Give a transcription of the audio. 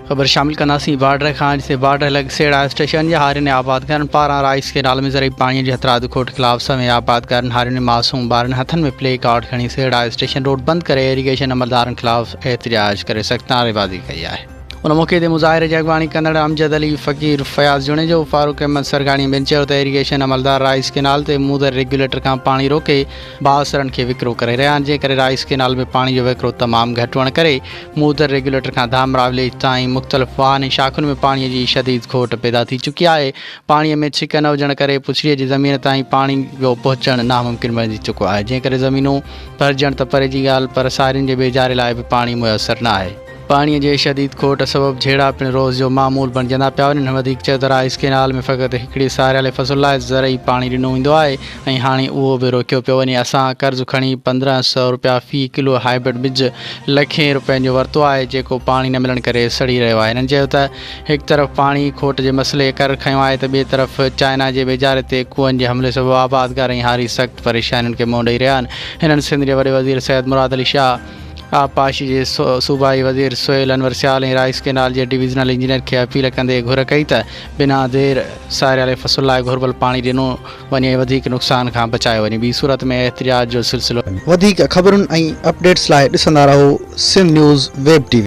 خبر شامل ڪنداسين بارڊر کان جتي بارڊر لڳ سيڙا اسٽيشن جي هارين ۽ آبادگارن پاران رائيس ڪينال ۾ زرعي پاڻي جي هٿرادو کوٽ خلاف سوين آبادگارن هارين ۽ معصوم ٻارن هٿن ۾ پلي ڪارڊ کڻي سيڙا اسٽيشن روڊ بند ڪري ايريگيشن عملدارن خلاف احتجاج ڪري سخت نعريبازي ڪئي آهي. ان موقعي تي مظاهري جي اڳواڻي ڪندڙ امجد علي فقير، فياض جوڻيجو، فاروق احمد سرگاڻي ۽ ٻين چيو ته ايريگيشن عملدار رائيس ڪينال تي موندر ريگيوليٽر کان پاڻي روڪي بااثرن کي وڪرو ڪري رهيا آهن جنهن ڪري رائيس ڪينال ۾ پاڻي جو وهڪرو تمام گهٽ هئڻ ڪري موندر ريگيوليٽر کان ڌامراهه وليج تائين مختلف واهن ۽ شاخن ۾ پاڻي جي شديد کوٽ پيدا ٿي چڪي آهي پاڻي ۾ ڇڪ نه هجڻ ڪري پڇڙي جي زمين تائين پاڻي جو پهچڻ ناممڪن بڻجي چڪو آهي جنهن ڪري زمينون ڀرجڻ ته پري جي ڳالهه پر سارين جي ٻيجاري لاء به پاڻي ميسر نه آهي. پاڻي جي شديد کوٽ سبب جهيڙا پڻ روز جو معمول بڻجندا پيا وڃن. وڌيڪ چيو ته رائيس ڪينال ۾ فقط هڪڙي ساريالي فصل لاء زرعي پاڻي ڏنو ويندو آهي ۽ هاڻي اهو به روڪيو پيو وڃي. اسان قرض کڻي 1500 رپيا في ڪلو هائبرڊ ٻج لکين رپين جو ورتو آهي جيڪو پاڻي نه ملڻ ڪري سڙي رهيو آهي. هنن چيو ته هڪ طرف پاڻي کوٽ جي مسئلي ڪر کنيو آهي ته ٻئي طرف چائنا جي ٻيجاري تي ڪوئن جي حملي سبب آبادگار ۽ هاري سخت پريشانين کي منهن ڏئي رهيا آهن. هنن سنڌ جي وڏي وزير سيد مراد علي شاهه، آبپاشي جي صوبائي وزير سهيل انور سيال ۽ رائيس ڪئنال جي ڊويزنل انجنيئر کي اپيل ڪندي گهر ڪئي ته بنا دير ساريالي فصل لاء گهربل پاڻي ڏنو وڃي ۽ وڌيڪ نقصان کان بچايو وڃي ٻي صورت ۾ احتجاج جو سلسلو وڌيڪ خبرن ۽ اپڊيٽس لاء ڏسندا رهو Sindh news web T V.